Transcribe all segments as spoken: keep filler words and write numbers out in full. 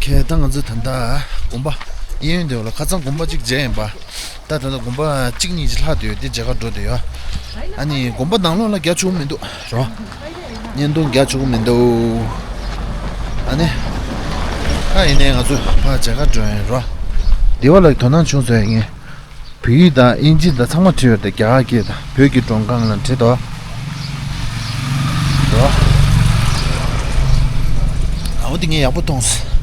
ཁྱེད་ད་ང་ཚོ་ད་ལྟ་དགོན་པ་གཡས་གཡོན་དེ་ལ་ཁ་སང་དགོན་པ་གཅིག་མཇལ་ཡིན་པ། ད་ད་ལྟ་དགོན་པ་གཅིག་གཉིས་ཅིག་ལྷག་བསྡད་ཡོད་དེ་མཇལ་ཁ་འགྲོ་བསྡད་ཡོད། ཨ་ནི་དགོན་པ་ནང་ལོགས་ལ་རྒྱག་ཆོག་མི་འདུག་རོ། བརྙན་ཐུང་རྒྱག་ཆོག་མི་འདུག་ཨ་ནི། ཨ་ཡིན་ནའི་ང་ཚོ་ཕར་མཇལ་ཁ་འགྲོ་ཡིན་རོ། འདི་བ་ལ་དོ་སྣང་བྱུང་ཟེར་ཡིན། བོད་ཡིག་དང་དབྱིན་ཇི་དང་ཚང་མ་བྲིས་ཡོད་དེ། རྒྱ་གར་སྐད་དང་བོད་ཀྱི་མགྲོན་ཁང་ལ་བྲིས་འདུག་འོ་དེ་ངས་ཡག་པོ་མཐོང་སོང་།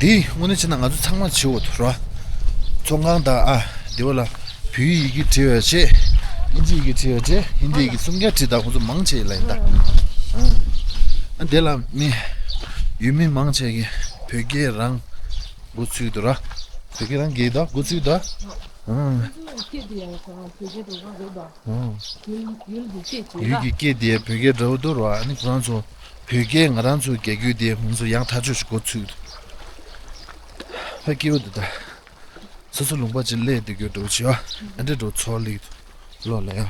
དེ་དངོས་གནས་བྱས་ན་ང་ཚོ་ཚང་མ་བྱེད་འོ་དུ་རོ། ཚོང་ཁང་དང་ཨ་དེ་བ་ལ་བོད་ཡིག་གི་བྲིས་ཡོད་བྱས། དབྱིན་ཇི་ཡི་གི་བྲིས་ཡོད་བྱས། ཧིན་དི་ཡི་གི་སུམ་བརྒྱ་བྲིས་དང་ཁོང་ཚོ་མང་ཆེ་ལ་ཡིན་ད། ཨ་དེ་ལ་མི་ཡུལ་མི་མང་ཆེ་གི་བོད་སྐད་རང་འགོ་ཚུགས་འདུག་ར། བོད་སྐད་རང་གི་ད་འགོ་ཚུགས་འདུག་ཨང་། ཁྱེད་དེ་ཡང་ཁོ་རང་བོད་སྐད་འགྲོ་གང་རེད་པ། ཨང་། ཡུལ་ཡུལ་གྱི་སྐད་ཅིག་ཡུལ་གྱི་སྐད་དེ་བོད་སྐད་འདྲ་བོ་འདུག་ར། ཨ་ནི་ཁོ་རང་ཚོ་བོད་སྐད་ང་རང་ཚོ་རྒྱ་སྐད་དེ་ང་ཚོ་ཡང་ཐག་ཆོད་ཞིག་འགོ་ཚུགས་འདུག་ཧ་སྐྱིད་པོ་འདུག་ད། སོ་སོ་ལུང་པ་ཅིག་སླེབས་དེ་གྱོད་འགྲོ་བྱེད་ཨ་འདྲ་འགྲོ་ཚོར་ལེགས་འདུག་ལོ་ལ་ཡང་།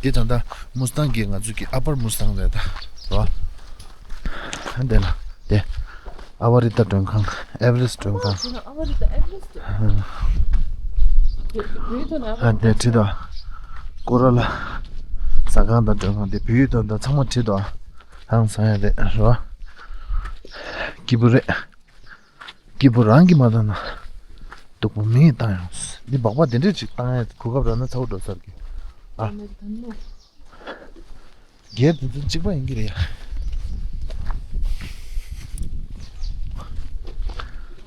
འདི་ད་ལྟ་མུས་ཏང་གི་ང་ཚོ་གི་ཨ་པར་མུས་ཏང་རེད་ད་རོ། ཨ་འདི་ལ་དེ་ཨ་བ་རི་ཏ་མགྲོན་ཁང་ཨེ་ཝ་རེ་སི་ཊི་མགྲོན་ཁང་། ཨ་བ་རི་ཏ་ཨེ་ཝ་རེ་སི་ཊི། ཨ་འདི་བྲིས་དོ། ཀོ་ར་ལ་ཟ་ཁང་དང་མགྲོན་ཁང་དེ་བོད་ཡིག་དང་དང་ཚང་མ་བྲིས་དོ། ཧང་སང་ཡ་རེད་རོ། སྐྱིད་པོ་རེད། སྐྱིད་པོ་རང་གིས་མ་བཏང་ན་སྡུག་པོ་མིས་བཏང་ཡོང་། འདི་སྦག་སྦག་དེ་འདྲས་ཅིག་བཏང་ཡ་གོ་སྐབས་རག་ན་ཚ་བོ་འགྲོ་ས་རེད། ཨ། སྒེར་དེ་ཚོ་གཅིག་པ་ཡིན་གྱི་རེད་ཡ།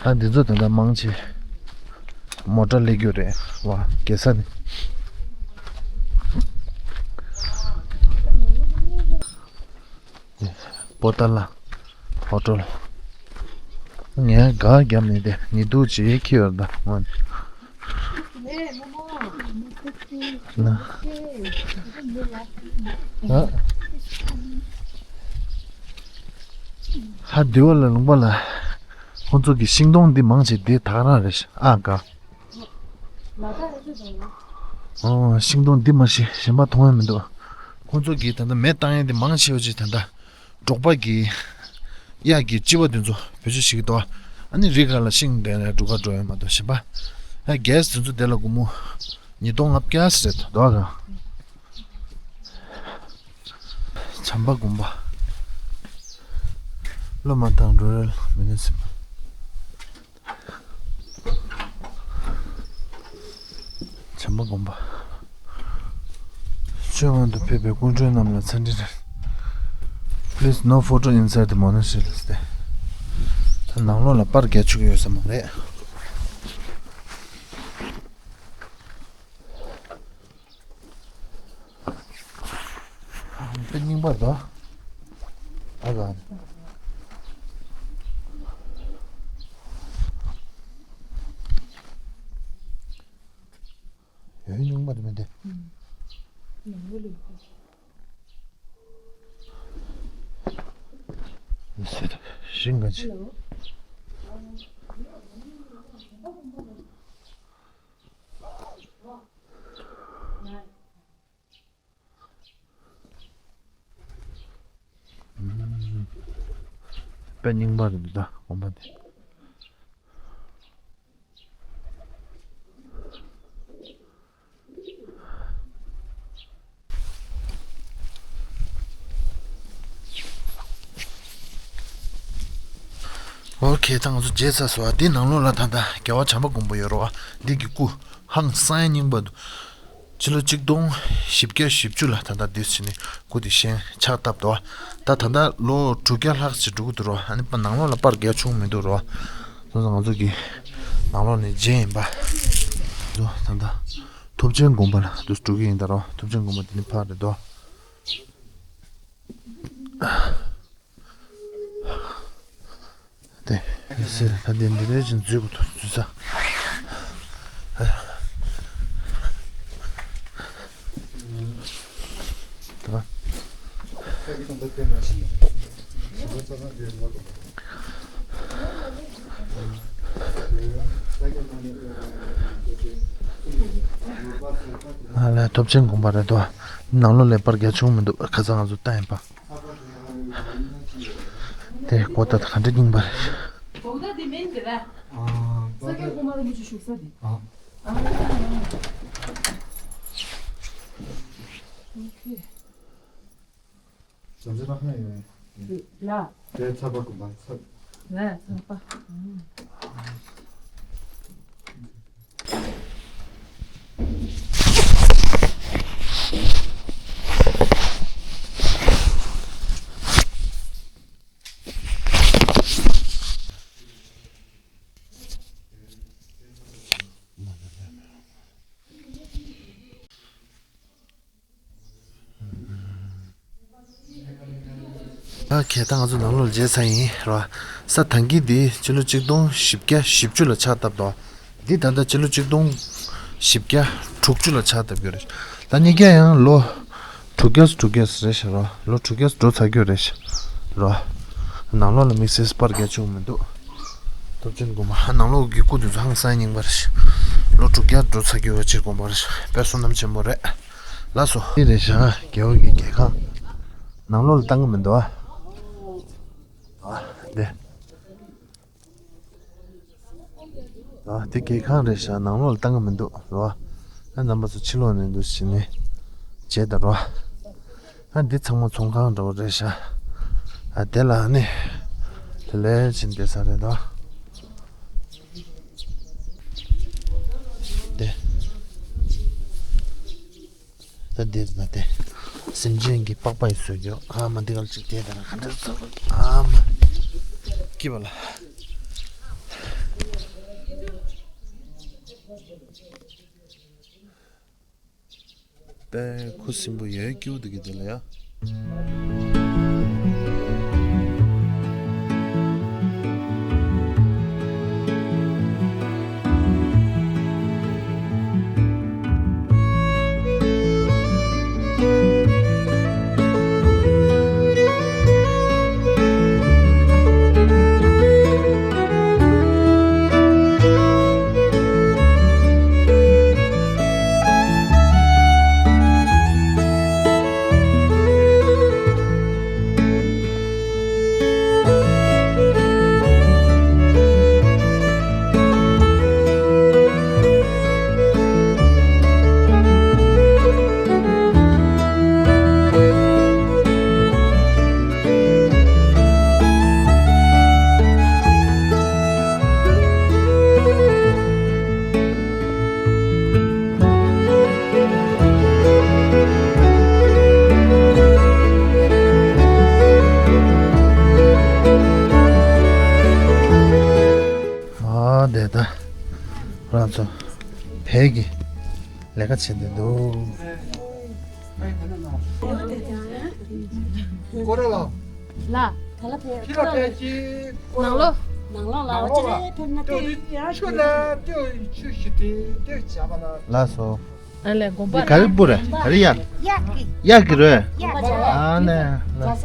ཨ་འདི་ཚོ་ད་ལྟ་མང་ཆེ་མོ་ཊ་སླེབས་རྒྱུ་རེད་བ། རྒྱལ་ས་ནས། པོ་ཏཱ་ལ་ཧོ་ཊེལ། ངས་ག་རྒྱབ་ནས་དེ་ཉི་གདུགས་ཅིག་འཁྱེར་ཡོད་ད་སྔོན། ཧ་དེ་བ་ལ་ལུང་པ་ལ་ཁོང་ཚོ་གི་ཤིང་སྡོང་འདི་མང་ཆེ་འདི་དག་རང་རེད་ཨ་ག་ཨོ། ཤིང་སྡོང་འདི་མ་གཞི་གཞན་པ་མཐོང་ཡ་མི་འདུག་ཁོང་ཚོ་གིས་ད་ལྟ་མེ་བཏང་ཡ་འདི་མང་ཆེ་བ་ཅིག་ད་ལྟ་འབྲོག་པ་གི་གཡག་གི་ལྕི་བ་འདི་ཚོ་བེད་སྤྱོད་བྱེད་ཀྱི་འདུག་ཨ་ནི་རི་ཁ་ལ་ཤིང་འདྲ་ནས་འབྲུ་ཁ་འགྲོ་ཡ་མ་གཏོགས་གཞན་པ། ཨ་གེ་སི་འདི་ཚོ་དེ་ལ་སྒོར་མོ་ཉིས་སྟོང་ལྔ་བརྒྱ་ཟེར་འདུག་ག་བྱམས་པ་དགོན་པ། སློབ་མ་དང་རོ་རེལ་མི་ནི་སི་པལ། བྱམས་པ་དགོན་པ། ཆོས་དབང་དུ་ཕེབས་པའི་སྐུ་མགྲོན་རྣམས་ལ་འཚམས་འདྲི་རེད། Please no photo inside the monastery ལབ་སྟེ། ད་ནང་ལོགས་ལ་པར་རྒྱག་ཆོག་གི་ཡོད་ས་མ་རེད། དཔེ་རྙིང་པ་རེད་དོ། ཨ་ཙང་། ཡོད་རྙིང་པ་རེད་མི་འདི། ཨུམ། ནང་ལོགས་ལ་ཡོད་པ། ཟེར་ད་ཤིང་ག་ཅི། ཧེ་ལོ། དཔེ་རྙིང་པ་རེད་འདུག་ད་དགོན་པ་འདི། ཨོ་ཁེ། ད་ང་ཚོ་མཇལ་ཚར་སོང་བ། འདི་ནང་ལོགས་ལ་ད་ལྟ་རྒྱལ་བ་བྱམས་པ་མགོན་པོ་ཡོད་རེད་བ། འདི་གི་སྐུ་ཧང་སང་རྙིང་པ་འདུག་ཕྱི་ལོ་གཅིག་སྟོང་བཞི་བརྒྱ་བཞི་བཅུ་ལ་ད་ལྟ་འདི་བྱས་ནས་སྐུ་དེ་བཞེངས་ཕྱག་བཏབ་འདུག་ད་ད་ལྟ་ལོ་དྲུག་བརྒྱ་ལྷག་ཅིག་འགྲོ་གི་འདུག་རོ། ཨ་ནི་པ་ནང་ལོགས་ལ་པར་རྒྱག་ཆོག་མི་འདུག་རོ། སོང་ཙང་ང་ཚོ་གི་ནང་ལོགས་ནས་མཇལ་ཡིན་པ། ཚོ་ད་ལྟ་ཐུབ་ཆེན་དགོན་པ་ལ་འདུག་འགྲོ་གི་ཡིན་ད་རོ། ཐུབ་ཆེན་དགོན་པ་འདི་ནི་ཕར་རེད་དོ། དེ། ཟེར་ད་དེ་འདི་རེད་ཅིག་འཛུལ་དགོས་ཐུག་འཛུལ་ས། ད། ཨ་ལས་ཐུབ་ཆེན་དགོན་པ་རེད་དོ། ནང་ལོགས་ལ་པར་རྒྱག་ཆོག་མི་འདུག་ཁ་སང་ང་ཚོ་བལྟས་ཡིན་པ། དེ་ཀོ་ཏ་ག་འདྲ་རྙིང་པ་རེད། བོག་ད་དེ་མིན་དེ་ར། ཨ། ས་སྐྱ་གོང་མ་རིན་པོ་ཆེ་བཞུགས་ས་དེ། ཨ། ཨ། ཨོ་ཁེ། བྱམས་བརྩེ་ལྷ་ཁང་ཡོད། ལ། དེ་ཚ་པ་དགོན་པ་ཚ། ལ་ཚ་པ། ཨ་ཁེ་ད་ང་ཚོ་ནང་ལོགས་མཇལ་ཚར་ཡིན་ར། ས་དང་གི་འདི་ཕྱི་ལོ་གཅིག་སྟོང་བཞི་བརྒྱ་བཞི་བཅུ་ལ་ཕྱག་བཏབ་དོ། འདི་ད་ལྟ་ཕྱི་ལོ་གཅིག་སྟོང་བཞི་བརྒྱ་དྲུག་ཅུ་ལ་ཕྱག་བཏབ་ཡོད་རེད། ད་གཉིས་ཀ་ཡང་ལོ་དྲུག་བརྒྱ་དྲུག་བརྒྱ་རེད་ཤག་ར། ལོ་དྲུག་བརྒྱ་འགྲོ་ཚར་རྒྱུ་རེད་ཤག་ར། ནང་ལོགས་ལ་དམིགས་བསལ་པར་རྒྱག་ཆོག་མི་འདུག་སྟོབས་ཆེན་དགོན་པ་ནང་ལོགས་ཀྱི་སྐུ་དེ་ཚོ་ཧང་སང་རྙིང་པ་རེད་ཤག་ལོ་དྲུག་བརྒྱ་འགྲོ་ཚར་རྒྱུ་ཅིག་དགོན་པ་རེད་ཤག་དཔེ་བསོད་ནམས་ཆེན་པོ་རེད། ལགས་སོ། འདི་རེད་ཤག་རྒྱལ་བ་གི་རྒྱལ་ཁང་། ནང་ལོགས་ལ་བཏང་གི་མི་འདུག་ཨ། ཨ། འདི། ཨ། འདི་རྒྱལ་ཁང་རེད་ཤག་ནང་ལོགས་ལ་བཏང་གི་མི་འདུག་རོ། ཨ། རྣམ་པ་ཚོ་ཕྱི་ལོགས་ནས་འདུག་བྱས་ནས་མཇལ་དང་རོ། ཨ། འདི་ཚང་མ་ཚོང་ཁང་འདྲ་བོ་རེད་ཤག་ཨ། དེ་ལ་ནི་ལེ་ལེ་བྱས་ནས་བསྡད་ས་རེད་དོ། དེ། ད་འདིར་ན་དེ། སེམས་ཅན་གྱི་པགས་པ་ཡི་བཟོས་རྒྱུ། ཨ་མ། འདི་ག་ལ་ཅིག་དེ་ལྟར་ག་འདྲ་བཟོ། ཨ་མ། སྐྱིད་པ་ལ། པའི་ཁུ་སིམ་པོ་ཡོད་སྐྱིད་པོ་འདུག་གི་དེ་ལ་ཡ། ཨ། དེ་ད་རང་ཚོ་བལ་གྱི་ལས་ཀ་བྱེད་འདོད་འདུག་ལ། ལ། ནང་ལོགས། ནང་ལོགས་ལ་ཅི་རེད་ཕེབས་ན་དེ་ཡང་ཆུ་ན་ཏེ་ཆུ་ཞིག་དེ་དེ་བྱ་བ་ལ། ལགས་སོ། ཨ་ལས་དགོན་པ་ག་རེ་སྤུ་རེད། ག་རེ་གཡག་གཡག་གི་རོས། ཨ་ལས་ལ། ཨ།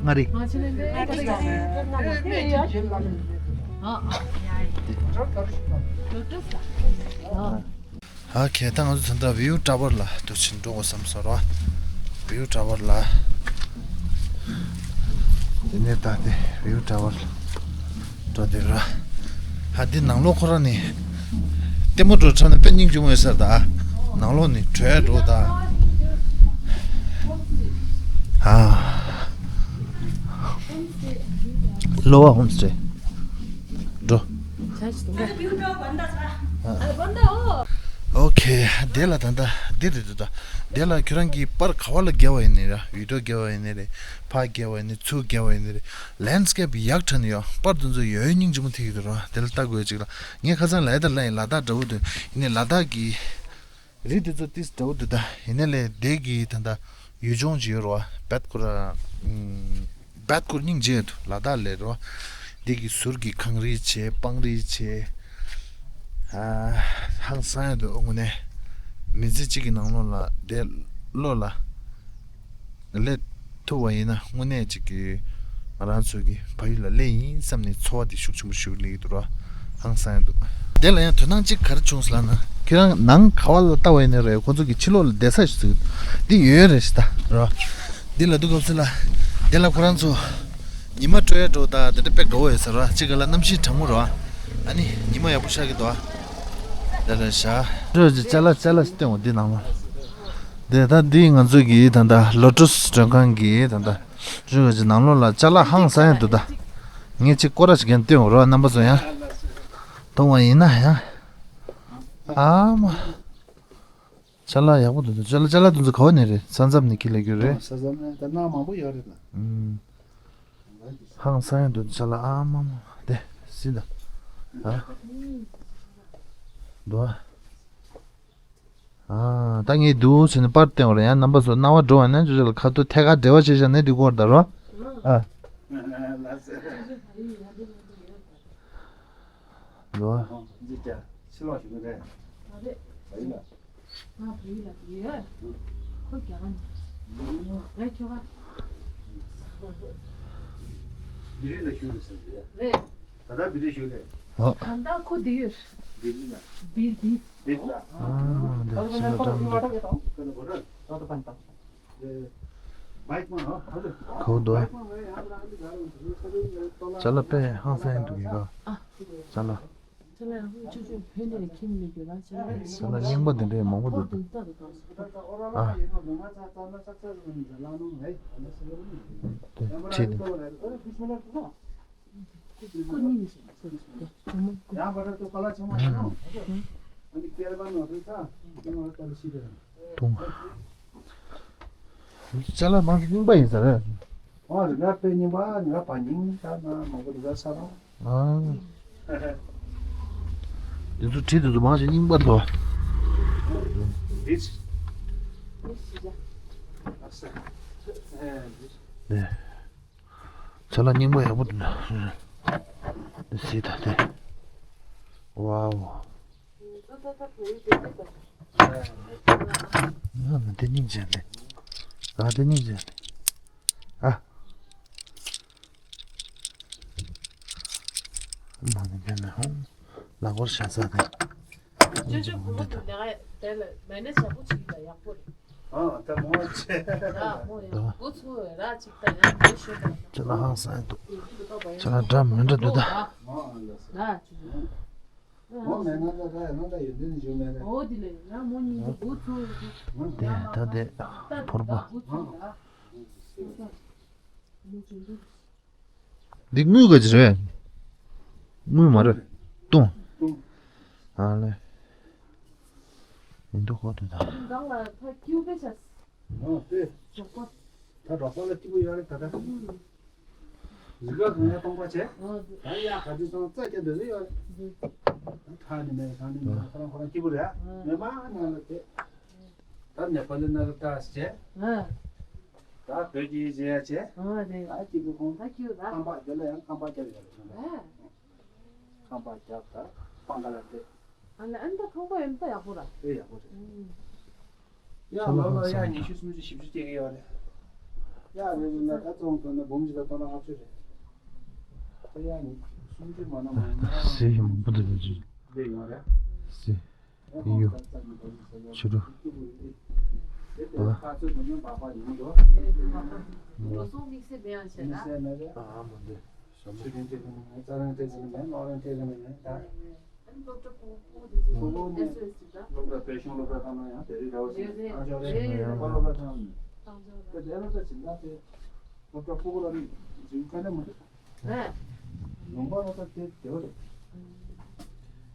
ང་རེ། ཨ། ཨ། ཨ། ཁེ་ད་ང་ཚོ་ད་ལྟ་བིའུ་ཊ་ཝར་ལ་འདུག་ཕྱིན་འགྲོ་དགོས་བསམ་སོང་རོ། བིའུ་ཊ་ཝར་ལ། དེ་ནས་ད་དེ་བིའུ་ཊ་ཝར་ལ་འགྲོ་དེ་ར། ཧ། འདི་ནང་ལོགས་ཁོ་རང་ནི་ལྟད་མོ་འགྲོ་འཁྲབ་ན་དཔེ་སྙིང་རྗེ་མོ་ཡོད་ས་རེད་ད། ནང་ལོགས་ནི་བྲོས་འགྲོ་ད། ཨ། ལོ་ཝ་ཧོམ་སི་ཊེ། འགྲོ། ཨོ་ཁེ། དེ་ལ་ད་ལྟ་འདི་རེད་འདུག་ད། དེ་ལ་ཁྱོད་རང་གིས་པར་ག་བ་ལ་བརྒྱབ་པ་ཡིན་ནའི་ར། ཡུལ་གྲུ་བརྒྱབ་པ་ཡིན་ནའི་རེད། ཕར་བརྒྱབ་པ་ཡིན་ནའི་ཚུར་བརྒྱབ་པ་ཡིན་ནའི་རེད། ལེན་སི་ཀེབ་ཡག་དྲགས་ནས་ཡོད། པར་དེ་ཚོ་ཡོད་སྙིང་རྗེ་མོ་ཐེག་གི་འདུག་ར། དེ་ལ་ལྟ་དགོས་ཅིག་ལ། ངས་ཁ་སང་ལབ་ཡ་ད་ལབ་ཡིན། ལ་དྭགས་འདྲ་བོ་འདུག་ཡིན་ནའི་ལ་དྭགས་ཀྱི་རི་དེ་ཚོ་ཏིས་འདྲ་བོ་འདུག་ད། ཡིན་ནའི་ལས་དེ་གི་ད་ལྟ་ཡུལ་ལྗོངས་ཅིག་ཡོད་རེད་བ། བེད་ཁུ་ར། ཨམ། བེད་ཁུ་ར་སྙིང་རྗེ་འདུག་ལ་དྭགས་ལས་རེད་བ། དེ་གི་ཟུར་གྱི་ཁང་རིགས་བྱས། སྤང་རིགས་བྱས། ཨ། ཧང་སང་ཡ་འདུག་དངོས་གནས། མི་ཚེ་གཅིག་གི་ནང་ལོགས་ལ་དེ་ལོགས་ལ་སླེབས་ཐུབ་པ་ཡིན་ན་དངོས་གནས་གཅིག་གི་ང་རང་ཚོ་གི་ཕ་ཡུལ་ལ་སླེབས་ཡིན་བསམ་ནས་ཚོར་བ་དེ་ཤུགས་ཆེན་པོ་ཞིག་སླེབས་ཀྱི་འདུག་ར། ཧང་སང་ཡ་འདུག་དེ་ལ་ཡང་དོ་སྣང་གཅིག་ག་རེ་བྱུང་ཟེར་ལབ་ན། ཁྱེད་རང་ནང་ག་བ་ལ་ལྟ་བ་ཡིན་ནའི་རེད། ཁོ་ཚོ་གི་ཕྱི་ལོགས་ལ་བསྡད་ས་ཞིག་འདི་ཡོད་རེད་ཤག་ད་ར། འདི་ལ་འདུག་སྐབས་སུ་ལ། དེ་ལ་ཁོ་རང་ཚོ་ཉི་མ་དྲོ་ཡ་འགྲོ་ད་དེ་འདྲ་དཔེ་དགའ་བོ་ཡོད་ས་ར། གཅིག་ག་ལ་གནམ་གཤིས་གྲང་མོ་ར། ཨ་ནི་ཉི་མ་ཡག་པོ་ཤར་གི་འདུག་ཨ། དེ་ལ་ཤ་རོ་ཅི་ཅ་ལག་ཅ་ལག་སྟོན་འོ་འདི་ནང་ལ། དེ་ད་འདི་ང་ཚོ་གི་ད་ད་ལོ་ཊུ་སི་མགྲོན་ཁང་གི་ད་ད་རོ་ཅི་ནང་ལོགས་ལ་ཅ་ལག་ཧང་སང་ཡ་འདུག་ད། ངས་གཅིག་སྐོར་ར་ཞིག་གན་སྟོན་འོ་ར་རྣམ་པ་ཚོ་ཡ། མཐོང་བ་ཡིན་ན་ཡ། ཨ་མ། ཅ་ལག་ཡག་པོ་འདུག་ཅ་ལག་ཅ་ལག་དེ་ཚོ་ག་བ་ནས་རེད། ས་མཚམས་ནས་ཁྱེར་ལ་རྒྱུ་རེད། ཨ། ས་མཚམས་ནས་ད་གནང་མང་པོ་ཡོད་རེད་ད། ཨུམ། ཧང་སང་ཡ་འདུག་ཅ་ལག་ཨ་མ་མ་དེ་སི་ད། ཨ། འདུག་ཨ། ད་ངས་འདུག་ཟེར་ནས་པར་བསྟན་བ་རེད། ཡང་རྣམ་པ་ཚོ་རྣ་བ་འགྲོ་བ་ན་ཅོ་ཅོ་ལ་ཁ་ཐུག་ཐད་ཀར་འབྲེལ་བ་བྱེད་བཞག་ནས་འདུག་གོ་ད་རོ། ཨ། ལོ། འདི་ཅག་ཕྱི་ལོགས་ཞུ་གི་རེད། ཨ་རེད། བ་ཡི་ལ། ང་བ་ཡི་ལ་ཡོད། ཁོ་རྒྱ་གར་ནས། ང་ཁྱོ་ག་བི་རི་ལ་ཞུ་རེད་ཟེར་གི་རེད། རེད། ད་ལྟ་བི་རི་ཞུ་རེད། ཨོ། ད་ལྟ་ཁོ་འདི་ཡོད། བི་རི་ལ། བི་རི། བི་རི་ལ། ཨ་འདི་ཕྱི་ལ་འགྲམ་འདི། ཁོ་འདུག་ཅ་ལག་དཔེ་ཧང་སང་འདུག་གི་ག། ཅ་ལག་ཅ་ལག་ཡང་ཅོ་ཅོ་བོད་ནས་ཁྱིམ་ནས་རྒྱུ་ར་ཅ་ལག་ཅ་ལག་རྙིང་པ་དེ་འདྲའི་མང་པོ་འདུག་ཨ། དེ་ཁྲིད་དེ། ཀུ་ཉིན་ཞིག་ཚོད་ཅིག་དེ་ཇོ་མོ་ཀུ། ཐུང་། ཅ་ལག་མང་ཆེ་རྙིང་པ་ཡིན་ས་རེད། ཨོ་རི་ར་དཔེ་རྙིང་པ་རི་ར་བ་རྙིང་ད་ན་མང་པོ་རི་ར་ས་ར། ཨ། འདི་ཚོ་གྲི་འདི་ཚོ་མང་ཆེ་རྙིང་པ་འདུག་འདི་ཨ་ས། ནས། ཚ་ལ་རྙིང་པ་ཡག་པོ་འདུག་ན། འདི་སི་ད་དེ། ཝའོ། ང་ནི་འདི་སྙིང་རྗེ་ལེ། ང་འདི་སྙིང་རྗེ་ལེ། ཨ། མ་ནི་འདི་ན་ཧོང་། ལག་པར་བྱ་ས་དེ། ཅོ་ཅོ་བུ་མོ་དེ་ལས་དེ་ལ་མེ་ནེ་ཇ་པོ་ཅིག་ལ་ཡག་པོ་རེད། ཨ་ད་མོ་ཆེ། ཡ་མོ་ཡ་འགོ་ཚུགས་ར་ཅིག་ད་ཡང་མེ་ཤོད་ད། ཅ་ལག་ཧང་སང་འདུག་ཅ་ལག་འདྲ་མི་འདྲ་འདུག་ད། ལ་ཅོ་ཅོ། མོ་མེ་ན་ད་ད་ཡང་ད་ཡོད་དུས་ནི་ཞུ་མེ་རེད། འོ་དེ་ལས་ཡང་མོ་གཉིས་ཀྱི་འགོ་ཚུགས་ར་ཅིག་དེ་ད་དེ་ཕོར་པ། འགོ་ཚུགས་ར། འདི་དངུལ་ག་ཅི་རེད། དངུལ་མ་རེད། སྟོང་། སྟོང་། ཨ་ལེ། མི་འདུག་ཧོ་དེ་དང་། སྒང་ལ་ཕ་ཁྱིའུ་པེ་ཆ། ཨ་ཏེ། ཞོགས་པ། ད་རོགས་པ་ལ་སྐྱིད་པོ་ཡོད་རེད་ད་ལྟ། རི་ག་གང་ཡང་སྟོང་པ་བྱས། ཨ་ཏེ། ད་ཡ་ག་དུས་སོང་རྩ་རྒྱ་འདོད་ནི་ཡོད་རེད། ཨ་ཁ་ནི་མེད་ཁ་ནི་མེད་ཁོ་རང་ཁོ་རང་སྐྱིད་པོ་རེད། མེད་མ་ནང་ལ་དེ། ད་ནེ་པ་ལི་ན་རུ་ཏཱ་ཟེར་བྱས། ཨ། ད་བོད་ཀྱི་རྗེས་ཡ་བྱས། ཨ་རེད། ད་སྐྱིད་པོ་ཁོང་ད་སྐྱིད་པོ་ད། ཁང་པ་དེ་ལ་ཡང་ཁང་པ་བརྒྱབ་ཡོད་རེད། ཨ། ཁང་པ་བརྒྱབ་ད་སྤང་ཁ་ལ་བསྡད། ཨ་ལ་ཨ་ནི་ད་ཁང་པ་ཡོད་ད་ཡག་པོ་ར། དཔེ་ཡག་པོ་རེད། ཨུམ། ཡ་ལོ་ལོ་ཡ་ཉི་ཤུ་སུམ་ཅུ་བཞི་བཅུ་སྐྱེ་གི་ཡོད་རེད། ཡ་རེད་རེད་ན་ད་ཚོང་དོན་ན་འབུམ་གཅིག་དང་སྟོང་ཕྲག་ལྔ་བཅུ་རེད། ད་ཡ་ཉི་ཤུ་སུམ་ཅུ་མ་ན་མ་ཡིན་ན། སི་ཡི་མང་པོ་འདུག་གི་ཅི། འདི་ཡོད་རེད། སི། ཡོ། ཆུ་རུ། ཨ། ཨ་མ་འདི། ཞྭ་མོ། རེད། ལུང་པ་ལ་ད་དེ་དེ་བ་རེད།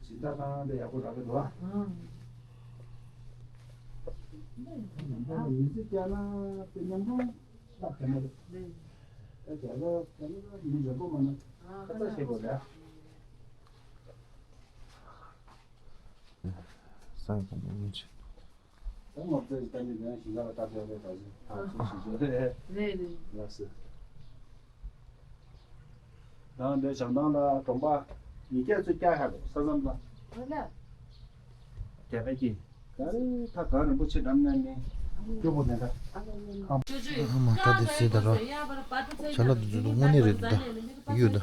སྦྱིན་བདག་ཁང་དེ་ཡག་པོ་རག་གི་འདུག་ཨ། ལུང་པ་ལ་མི་ཚེ་བསྐྱལ་ན་དེ་ཉམས་མྱོང་ལ་དེ་མ་རེད། ཨ་རྒྱ་ལ་དེ་ལ་མི་འཇོན་པོ་མ་ན་ཁ་ཚ་ཞེ་པོ་རེད། ས་ཡི་གོང་མ་མི་ཆེ། ད་ངོ་ཚ་ཞིག་ད་ནི་ནས་ཞིང་ཁ་ལ་ལྟ་ཚོད་རེད་ད་ཞིག་ཐག་ཆོད་ཞིག་ཆོད་རེད། རེད་རེད། ལགས་སོ། ཡང་འདི་བྱང་ཐང་ལ་གྲོང་པ་ཡི་གེ་ཚོ་བཀྱག་ཤག་འདུག་ས་མཚམས་ལ། ཨ་ལ། རྒྱ་བལ་གྱི། ག་རེ་ད་གངས་རིན་པོ་ཆེ་འགྲམ་ན་ནི་སྐྱོ་པོ་མེད་ད། ཨ་མ་ད་དེ་སྲིད་ད་ར། བྱ་ལ་དུ་དུ་དངོས་གནས་རེད་འདུག་ད། ཡོད་ད།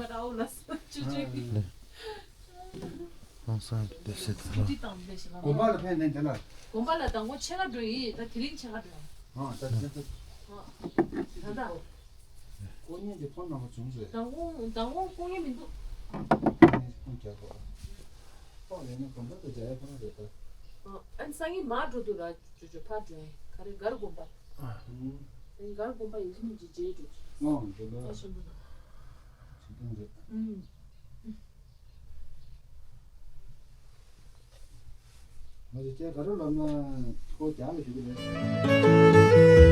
ལེ། ཧང་སང་དེ་སྲིད་ད་ར། དགོན་པ་ལ་ཕེབས་ནས་འདི་ལ། དགོན་པ་ལ་དང་པོ་ཕྱེད་ཀ་འགྲོ་ཡིན། ད་དེ་རིང་ཕྱེད་ཀ་འགྲོ། ཨ་ད་ད་ད། ད་ད། ཀོ་ཉན་གྱི་ཕོན་རྣམ་པ་བྱུང་ཟེར། མདང་དགོང་མདང་དགོང་ཀོ་ཉན་མི་འདུག་ཀོ་ཉན་ཕོན་རྒྱག་དགོས། ཕོན་རེད་ན་གོམ་པ་དང་རྒྱག་ཡ་ཁོ་ན་རེད་ད། ཨ་ནི་སང་ཉིན་མར་འགྲོ་དུས་ར་ཅོ་ཅོ་ཕར་འགྲོ་ཡ་ག་རེ་མགར་དགོན་པ། ཨ། མགར་དགོན་པ་ཡིན་གཅིག་མིན་གཅིག་མཇལ་འགྲོ། ཨོ་འགྲོ་ལ། རྩ་ཆེན་པོ་ན། ཇི་ལྟར་རེད། ཨུམ། ང་ཚོ་སྐྱེས་ག་རེ་ལབ་ན་ཁོ་རྒྱག་ལ་ཞུ་གི་རེད།